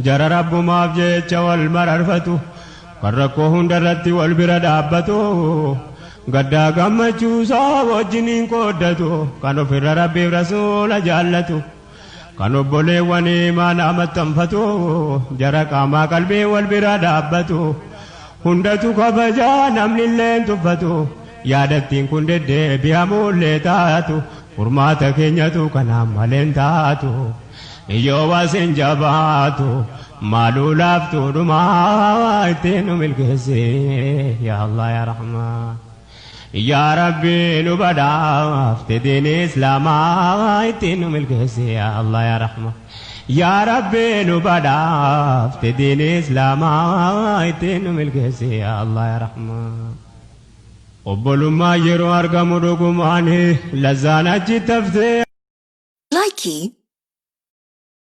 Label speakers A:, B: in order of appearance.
A: Jara Rabbumaaf jecha wal mararfatu, kan rakkoo hundarratti wal bira dhaabbatu, gaddaa gammachuusaa wajjiniin qooddatu, kan ofirra Rabbiif Rasuula jaallatu, kan obboleewwan imaanaa maxxanfatu, jara qaamaa qalbii wal bira dhaabbatu, hundatu kabajaa namnilleen tuffatu. Yaadattiin kun deddeebi'amuullee taatu, furmaata keenyatu kanaan maleen taatu. Yoo wasin jabaatu maaluu laaftuu dhumaa ittiin nu milkeessi, yaa Allah, yaa Rahmaan. Yaa Rabbi, nu badhaafte diini Islaamaa ittiin nu milkeessi, yaa Allah, yaa Rahmaan. Yaa Rabbi, nu badhaafte diini Islaamaa ittiin nu milkeessi, yaa Allah, yaa Rahmaan. Obbolummaa yeroo argamu dhugumaan lazzaan achi taftee.
B: Likey.